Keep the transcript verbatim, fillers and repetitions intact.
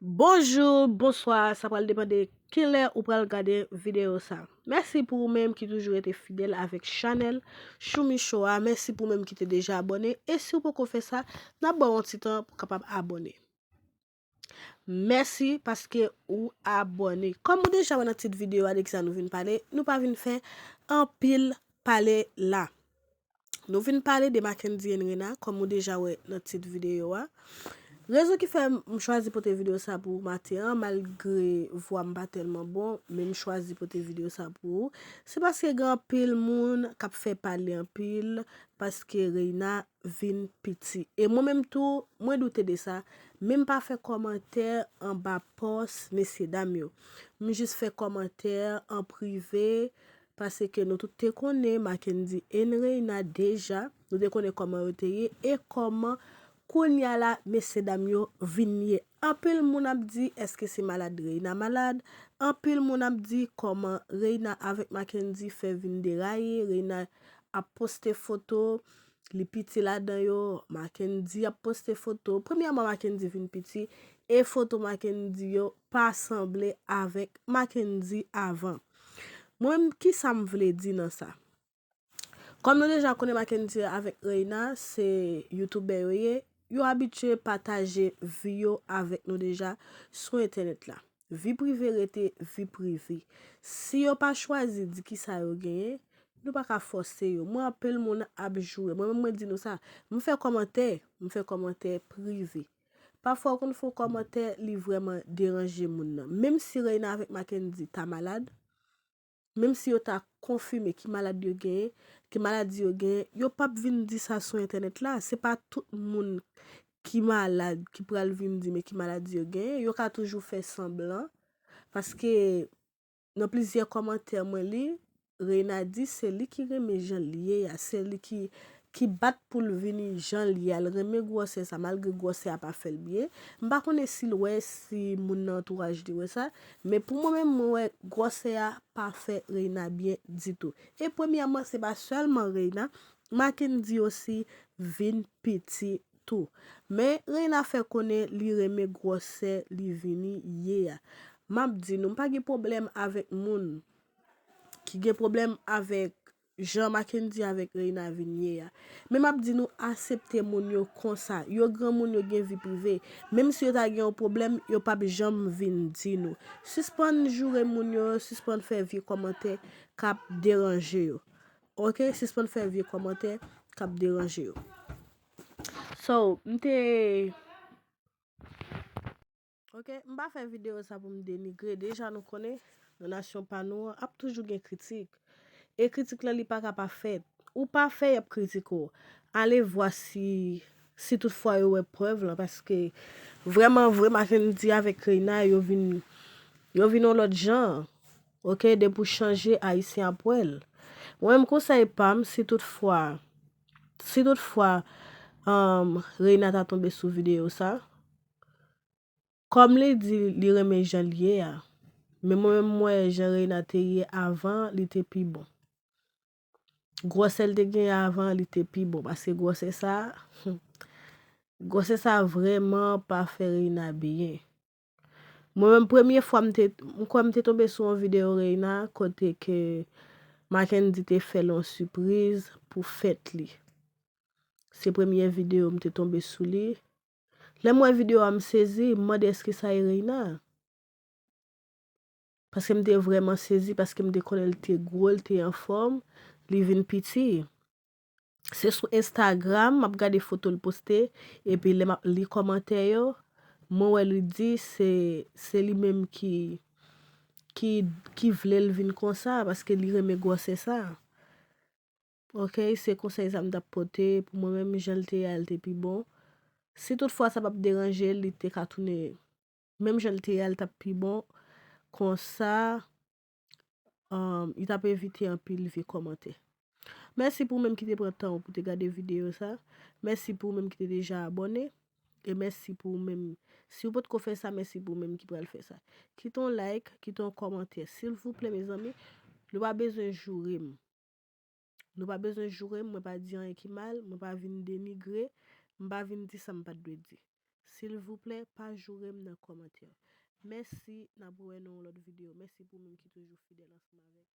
Bonjou, bonswa, sa pral depann de kilè ou pral gade videyo sa. Mèsi pou ou menm ki toujou rete fidèl avèk chanèl Choumi Show a. Mèsi pou ou menm ki te deja abòne. E si w poko fè sa, n ap ba w yon ti tan pou w kapab abòne. Mèsi paske ou abòne. Kòm ou deja wè nan tit videyo a de kisa nou vin pale, nou pa vin fè anpil pale la. Nou vin pale de Mackendy and Reina, kòm ou deja wè nan tit videyo a. Rezon ki fè m chwazi pote videyo sa pou ou maten an, malgre vwa m pa tèlman bon, men m chwazi pote videyo sa pou ou, se paske gen anpil moun k ap fè pale anpil, paske Reina vin piti. E mwen menm tou, mwen doute de sa, men m pa fè kòmantè anba pòs mesye dam yo. M jis fè kòmantè an prive, paske nou tout te konnen Mackendy and Reina deja, nou te konnen kòman yo te ye e kòman kounye a la mesye dam yo vin ye. Anpil moun ap di èske se malad Reina malad, anpil moun ap di kòman Reina avèk Mackendy fè vin deraye, Reina ap poste foto, li piti ladan yo, Mackendy ap poste foto. Premyèman, Mackendy vin piti, e foto Mackendy yo pa sanble avèk Mackendy avan. Mwen menm, kisa m vle di nan sa? Kòm nou deja konnen Mackendy avèk Reina, se youtubè yo ye, yo abitye pataje vi yo avèk nou deja sou entènèt la. Vi prive rete vi prive. Si yo pa chwazi di kisa yo genyen, nou pa ka fòse yo. Mwen, anpil moun ap joure. Mwen menm, mwen di nou sa. M fè kòmantè, m fè kòmantè prive. Pafwa, ou konn fè yon kòmantè, li vrèman deranje moun nan. Menm si Reina avèk Mackendy ta malad, menm si yo ta konfime ki malad yo genyen, ki maladi yo genyen, yo p ap vin di sa sou entènèt la. Se pa tout moun ki malad ki pral vin di men ki maladi yo genyen. Yo ka toujou fè sanblan. Paske nan plizyè kòmantè mwen li, Reina di se li ki renmen jan l ye a, se li ki, ki bat pou l vini jan l ye a, l renmen gwòsè sa, malgre gwòsè a pa fè l byen. M pa konnen si l wè, si moun nan antouraj li wè sa, men pou mwen menm, mwen wè gwòsè a pa fè Reina byen ditou. E premyèman, se pa sèlman Reina, Mackendy osi vin piti tou. Men Reina fè konnen li renmen gwòsè li vini ye a. M ap di nou, m pa gen pwoblèm avèk moun ki gen pwoblèm avèk jan Mackendy avèk Reina vin ye a. Men m ap di nou, aksepte moun yo konsa. Yo granmoun, yo gen vi prive. Menm si yo ta gen yon pwoblèm, yo p ap janm vin di nou. Sispann joure moun yo, sispann fè vye kòmantè k ap deranje yo. Oke, sispann fè vye kòmantè k ap deranje yo. So, m te Oke, m pa fè videyo sa pou m denigre. Deja nou konnen, nan nasyon pa nou an, ap toujou gen kritik. E kritik lan, li pa ka pa fèt. Ou pa fè, y ap kritike w. Ale vwa si, si toutfwa yo wè prèv lan, paske vrèman vre, Mackendy avèk Reina, yo vin, yo vin yon lòt jan. Oke, depi w chanje, Ayisyen ap wè l. Mwen menm, konsèy pa m, si toutfwa, si toutfwa, um, Reina ta tonbe sou videyo sa, kòm li di li renmen jan l ye a, men mwen menm, m wè jan Reina te ye avan, li te pi bon. Gwòsè l te genyen avan, li te pi bon, paske gwòsè sa, gwòsè sa vrèman pa fè Reina byen. Mwen menm, premye fwa m te, m kwè m te tonbe sou yon videyo Reina kote ke Mackendy te fè l yon sipriz pou fèt li. Se premye videyo m te tonbe sou li. Lè m wè videyo a, m sezi, m mande èske sa e Reina. Paske m te vrèman sezi, paske m te konnen l te gwo, l te anfòm, li vin piti. Se sou Instagram, m ap gade foto l poste, epi lè m ap li kòmantè yo, mwen wè li di se, se li menm ki, ki, ki vle l vin konsa, paske li renmen gwòsè sa. Oke, se konsèy sa m t ap pote. Pou mwen menm, jan l te ye a, l te pi bon. Si toutfwa sa p ap deranje l, li te ka tounen menm jan l te ye a, l t ap pi bon. Konsa, um, li t ap evite anpil vye kòmantè. Mèsi pou ou menm ki te pran tan ou pou te gade videyo sa. Mèsi pou ou menm ki te deja abòne. E mèsi pou ou menm. Si ou potko fè sa, mèsi pou ou menm ki pral fè sa. Kite yon like, kite yon kòmantè. Silvouplè, mezanmi, nou pa bezwen joure m. Nou pa bezwen joure m, mwen pa di anyen ki mal, mwen pa vin denigre, m pa vin di sa m pa t dwe di. Silvouplè, pa joure m nan kòmantè. Mèsi, n ap wè nan yon lòt videyo. Mèsi pou moun ki toujou fidèl ansanm avèk.